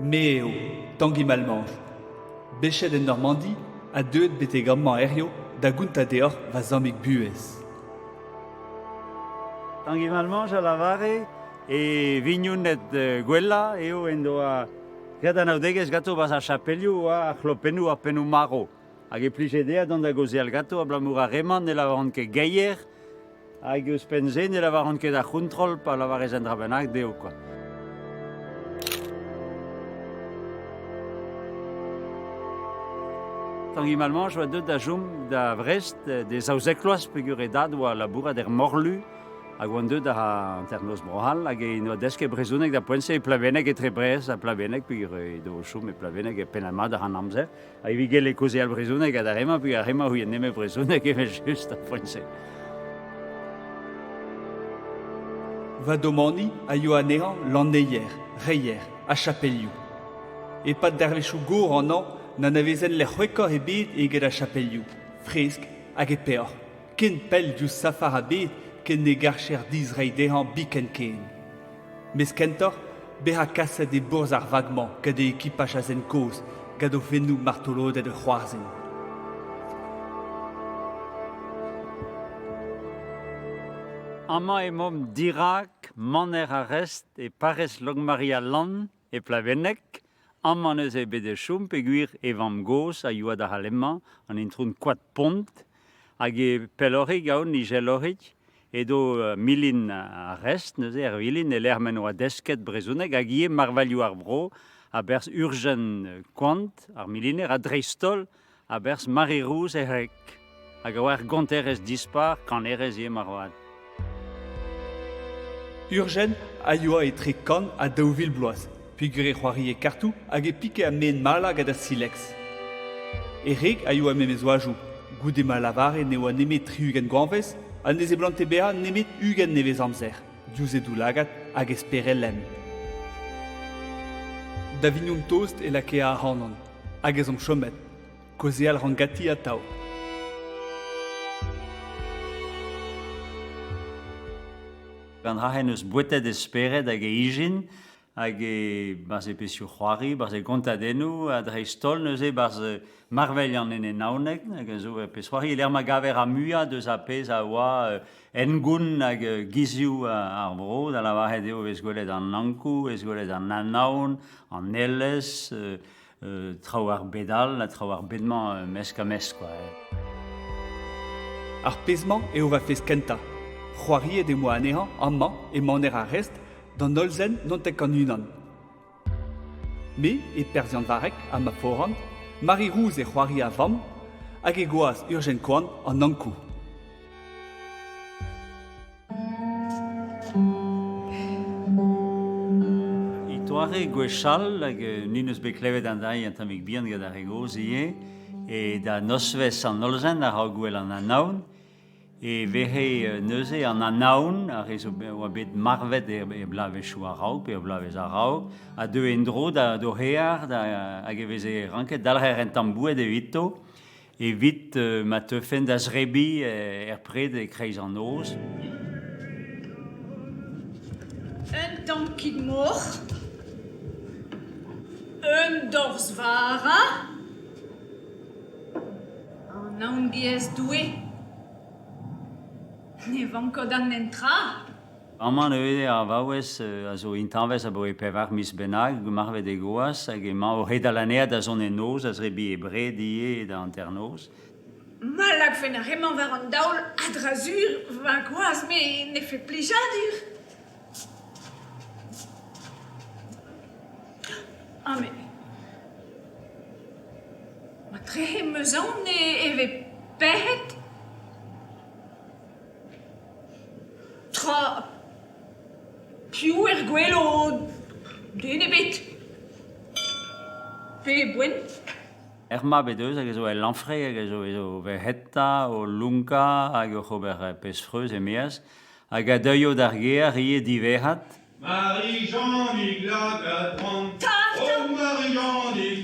Me eo, Tangi Malmanche, bechet en Normandi ha deuet betek amañ hiziv da gontañ deoc'h va zammig buhez. Tangi Malmanche a lavare e vignoned gwellañ eo en doa graet anaoudegezh ganto 'barzh ar chapelioù oa ar c'hlopennoù ar pennoù marv. Hag e plije dezhañ dont da gaozeal ganto abalamour ar re-mañ ne lavaront ket geier hag ouzhpenn-se ne lavaront ket ar c'hontrol pa lavarez un dra bennak dezho kwa. Tangi Malmanche oa deuet da chom da Vrest d'e zaouzek vloaz peogwir e dad oa labourat er morlu hag oan deuet da hanternoz Bro-C'hall hag e noa desket brezhoneg da poent-se e Plabenneg etre Brest ha Plabenneg peogwir edo o chom e Plabenneg e pennad mat ar an amzer. Hag evit gellet kaozeal brezhoneg ha d'ar re-mañ peogwir ar re-mañ ouient nemet brezhoneg evel-just ar poent-se. Va domani a yoa anezhañ lanneier, reier ha chapelioù. E-pad dervezhioù gor an hañv n'anavezen lec'h c'hwekoc'h ebet eget ar chapelioù, fresk hag e peoc'h, ken pell diouzh safar ebet ken ne garcher dizreiñ dezhañ biken ken. Mes kentoc'h bezañ kaset e bourzh ar vag-mañ gant e ekipaj azen kozh gant o fennoù martoloded o c'hoarzhin. Amañ emaomp dirak maner ar Rest e parrez Lokmaria-Lann e Plabenneg. Amañ neuze bet e chom peogwir e vamm-gozh a yoa da alemañ, an itron Koad-Pont, hag e pelloc'hig aon izeloc'hig edo milin ar Rest neuze er vilin e-lec'h m'en oa desket brezhoneg hag ivez marvailhoù ar vro a-berzh Urjen Koant, ar miliner, ha dreist-holl a-berzh Mari-Rouz he c'hwreg, hag a oa ur gonterez dispar, kanerez ivez moarvat. Urjen a yoa etre 100 ha 2000 bloaz peogwir e c'hoarie kartoù hag e pike ar maen-malañ gant ar silex. E wreg a yoa memes oajoù, goude ma lavare ne oa nemet 60 goañvezh ha ne seblante bezañ nemet 20 nevez-amzer, diouzh e daoulagad hag e spered lemm. Da vignon tost e lakae ac'hanon, hag ez omp chomet. Kaozeal 'ran ganti atav. Gant ra en deus bouetet e spered hag e ijin hag e barzh e pezhioù c'hoari, barzh e gontadennoù ha dreist-holl neuze barzh marvel an ene Naoned hag a zo ur pezh c'hoari e-lec'h ma gaver ar muiañ deus ar pezh a oa hengoun hag gizioù ar vro, da lavaret eo e vez gwelet an Ankoù, e vez gwelet an Anaon, an Elez, traoù ar bed all ha traoù ar bed-mañ mesk-ha-mesk quoi. Ar pezh-mañ eo va fezh kentañ. C'hoariet em boa anezhañ amañ e maner ar Rest d'an holl zen 99. Me e Perzhian-Varrek ha ma foran, Mari Rouz e c'hoari a vamm hag e gwaz Urjen Koan an Ankoù. E-toare gwechall, hag ni 'neus bet klevet an dailh un tammig bihan gant ar re gozh ivez, e da nozvezh an Hollzen a-raok gouel an Anaon, e vehe neuze an Anaon, ar re zo oa bet marvet e bloavezhioù a-raok pe ur bloavezh a-raok, a deue en-dro d'o c'hêr hag e veze ranket dalc'her un tamm boued evito evit ma teufen da zrebiñ er pred e-kreiz an noz. Un tamm kig-moc'h, un dorzh vara, An aon-gaezh Doue ne vanko d'an nen tra. Amañ neuze ar vaouez a zo intañvez abaoe pevar miz bennak, marvet e goaz, hag emañ o c'hedal anezhañ da zont en noz, a zebriñ e bred ivez da hanternoz. Ma lakfen ar re-mañ war an daol, a-dra-sur, va gwaz-me 'nefe plijadur. Ah mais... Matrehe 'm eus aon e ve pec'hed. Tra piv er gwelo den ebet. Pe boent. Er mab he deus hag a zo el Lanfre hag a zo o verc'heta, o lonkañ hag oc'h ober pezh freuz e-maez hag a deuio d'ar gêr ivez diwezhat. Marie-Jeannig Lagad-Drant Oh Marie-Jeannig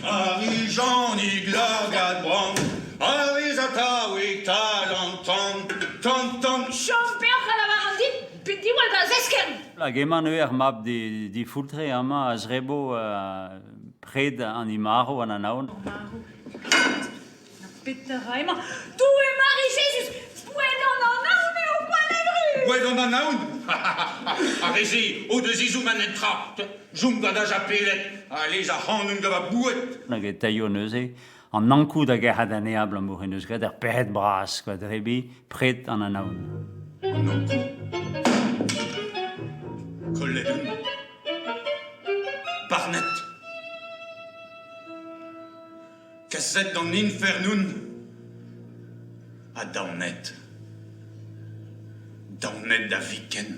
Marie-Jeannig Lagad-Drant A vez atav e-tal an tan Tan, tan Chom peoc'h a lavaran dit, pe diwall. taol da zeskern! Hag emañ neuze ar mab difoultre amañ a zrebo pred an imaro an anaon. Marv. Na petra ra emañ? Doue Mari Jezuz! Boued an anaon eo gwall-evrus! Boued an anaon? Ar re-se o deus ezhomm a netra. Chom gant ar japeled ha lez ac'hanon gant va boued. Hag e taio neuze an Ankou da gerc'hat anezhañ abalamour en deus graet ur pec'hed bras kwa drebiñ pred an Anaon. An Ankou. Kollet on. Barnet. Kaset d'an infern on. Ha daonet. Daonet da viken.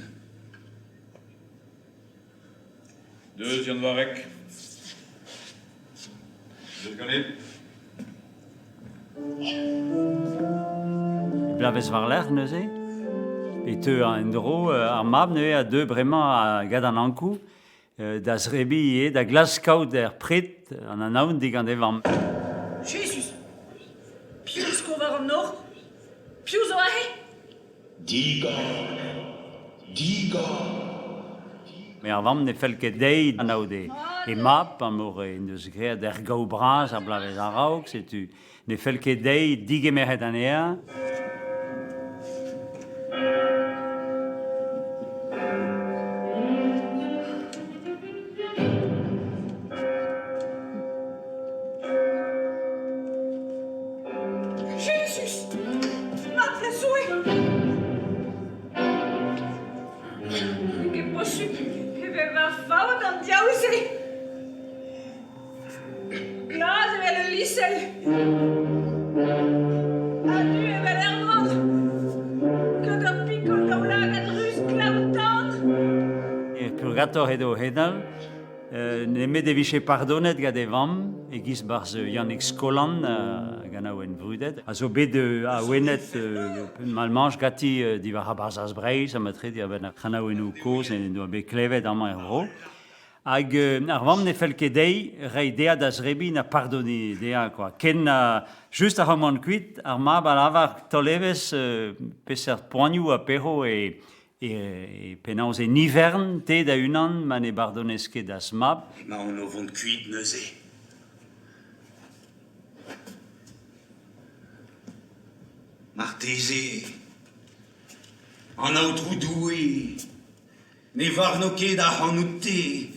Deus Yann Vareg. Deus ganit. Bloavezh war-lerc'h neuze e teu en-dro ar mab neuze a deu bremañ gant an Ankou da zrebiñ ivez, da glask kaout er pred an anaon digant e vamm. Jezuz! Piv sko war an nor? Piv zo aze? Digor! Digor! Met ar vamm ne fell ket dezhi anaout he mab, p'emañ en deus graet er gaou bras ar bloavezh a-raok, setu ne fell ket dezhi digemeret anezhañ. Jezuz! Mab da Zoue! N'eo ket posupl e ve va faot an diaoul-se! Glas evel ul lisel! Ha du evel Erwan! Gant ur pikol daoulagad ruz glav-tan! Er purgator edo o hedal, Nemet e vije pardonet gant e vamm, e-giz barzh Yannig Skolan, ganaouenn vrudet, a zo bet awenet Malmanche ganti diwar Barzhaz Breizh ha matre diwar-benn ar c'hanaouennoù kozh en doa bet klevet amañ er vro. Hag ar vamm ne fell ket dezhi reiñ dezhañ da zrebiñ na pardoniñ dezhañ quoi. Ken just ar mont kuit, ar mab a lavar taol evezh peseurt poanioù ha pero e E penaos en ivern, te da-unan, ma ne bardonez ket da'z mab. Emaon o vont kuit neuze. Marteze an Aotrou Doue ne varno ket ac'hanout-te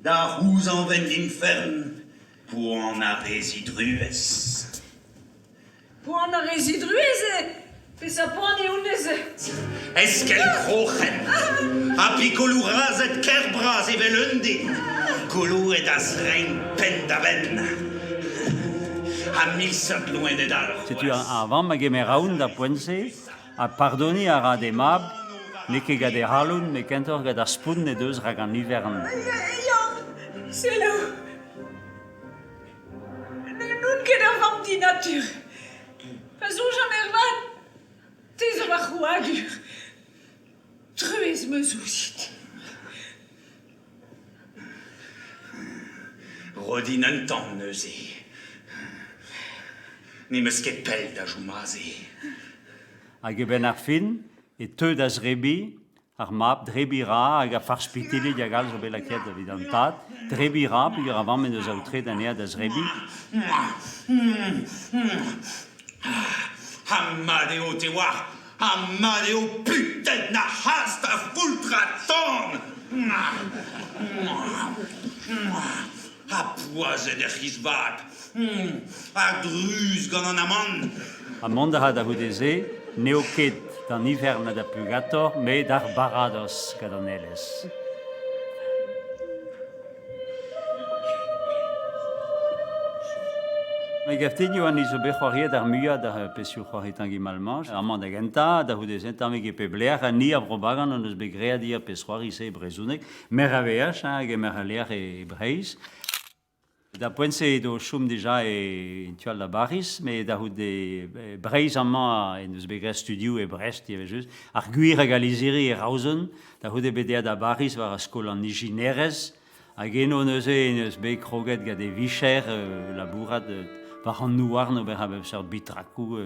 da c'houzañv en ifern poan ar re zidruez. Poan ar re zidruez eo. Peseurt poan eo neuze? Eskell kroc'hen ha pikoloù razhed ker bras evel un den, goloet a zrein penn-da-benn. Ha mil seurt loened all c'hoazh. Setu ar vamm a gemer aon d'ar poent-se ha pardoniñ a ra d'he mab, n'eo ket gant he c'halon, met kentoc'h gant ar spont he deus rak an ivern. Yann, selaou. N'on ket ur vamm dinatur. Pa soñjan ervat, te zo va c'hrouadur. Truez 'm eus ouzhit. Ro din un tamm neuze. N'em eus ket pell da chom aze. Hag e-benn ar fin e teu da zrebiñ Ar mab, drebiñ 'ra hag ar farz-pitillig hag all zo bet lakaet evit an tad. Drebiñ 'ra peogwir ar vamm en deus aotreet anezhañ da zrebiñ. Ha mat eo te oar, ha mat eo putain na c'hast a foultra tan! Ha poazhet er c'hiz vat, ha druz gant an amann. Ha mont a ra da c'houde-se, n'eo ket d'an ivern na da Purgator, met d'ar baradoz gant an Aelez. Me gav din eo an zo bet c'hoariet ar muiañ d'ar pezhioù c'hoari Tangi Malmanche. Amañ da gentañ, da c'houde-se tammig e pep lec'h, ha ni a Vro-Bagan hon eus bet graet ivez pezh-c'hoari-se e brezhoneg. Meur a veaj hag e meur a lec'h e Breizh. Da poent-se edo o chom dija e tu all da Bariz, met da c'houde Breizh amañ en deus bet graet studioù e Brest evel-just. Ar gwir hag al lizhiri e Roazhon, da c'houde bet aet da Bariz war ar skol an ijinerezh, hag eno neuze en deus bet kroget gant e vicher labourat war an houarn ober a bep seurt bitrakoù.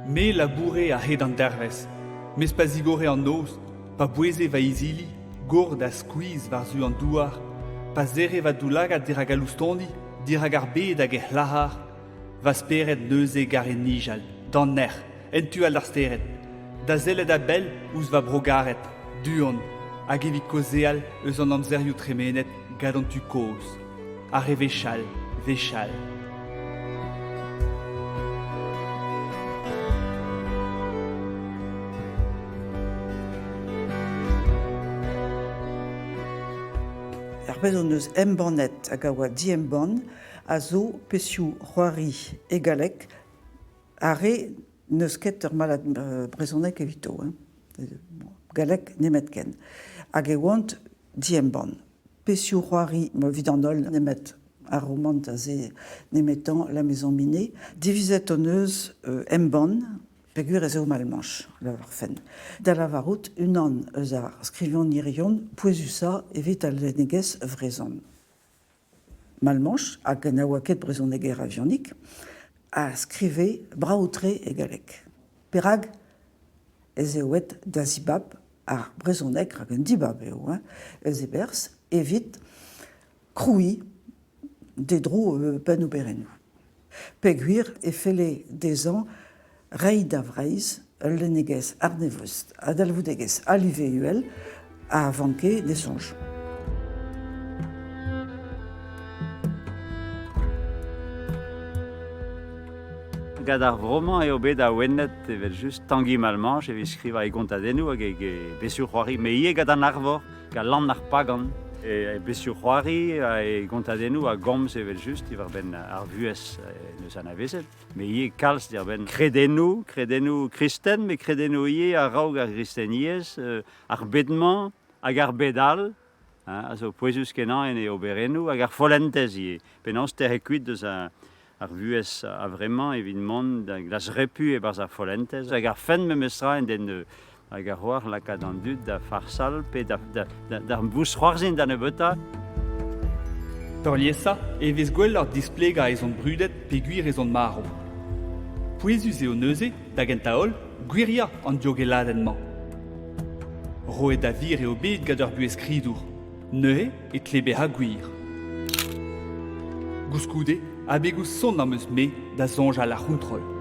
Me laboure a-hed an dervezh. Mes pa zigore an noz, pa boueze va izili, gourd ha skuizh war-zu an douar, pa zerre va daoulagad dirak al loustoni, dirak ar bed hag e c'hlac'har, va spered neuze 'gare nijal, d'an nec'h, en tu all d'ar stered, da sellet a-bell ouzh va bro garet, du-hont, hag evit kaozeal eus an amzerioù tremenet gant an tu kozh, ar re wechall, wechall. Ar pezh hon eus embannet hag a oa diembann a zo pezhioù c'hoari e galleg ar re n'eus ket ur malad brezhonek evito, hein. Galleg nemetken. Hag e oant diembann. Pezhioù c'hoari evit an holl nemet ar romant aze nemetañ La Maison Minée. Divizet hon eus embann peogwir ez eo Malmanche, lavarfen. Da lavarout unan eus ar skrivagnerion pouezusañ evit al lennegezh vrezhon. Malmanche, hag na oa ket brezhoneger a-vihanik, a skrive brav-tre e galleg. Perak ez eo aet da zibab ar brezhoneg, rak un dibab eo, hein, eus e berzh, evit krouiñ d'e dro pennoberennoù. Peogwir e felle dezhañ reiñ da Vreizh ul lennegezh arnevez a dalvoudegezh a live uhel a vanke d'e soñj. Gant ar vro-mañ eo bet awenet evel-just Tangi Malmanche evit skrivañ e gontadennoù hag e bezhioù-c'hoari, met ivez gant an Arvor, gant Lann ar Pagan. E bezhioù-c'hoari e gontadennoù a gomz evel-just diwar-benn ar vuhez n'eus anavezet, met ivez kalz diwar-benn kredennoù, kredennoù kristen, met kredennoù ivez a-raok ar gristeniezh, ar bed-mañ hag ar bed all, a zo pouezus-kenañ en e oberennoù, hag ar follentez ivez. Penaos tec'het kuit deus ar vuhez a-vremañ evit mont da glask repu e-barzh ar follentez hag ar fent memestra en den hag a c'hoar lakaat an dud da farsal pe da vousc'hoarzhin da nebeutañ. Peurliesañ e vez gwelloc'h displegañ ez on brudet peogwir ez on marv. Pouezus eo neuze, da gentañ-holl, gwiriañ an diogeladenn-mañ. Roet da wir eo bet gant ur buhezskridour. Neuze e tle bezañ gwir. Koulskoude, abegoù sonn am eus-me da soñjal ar c'hontrol.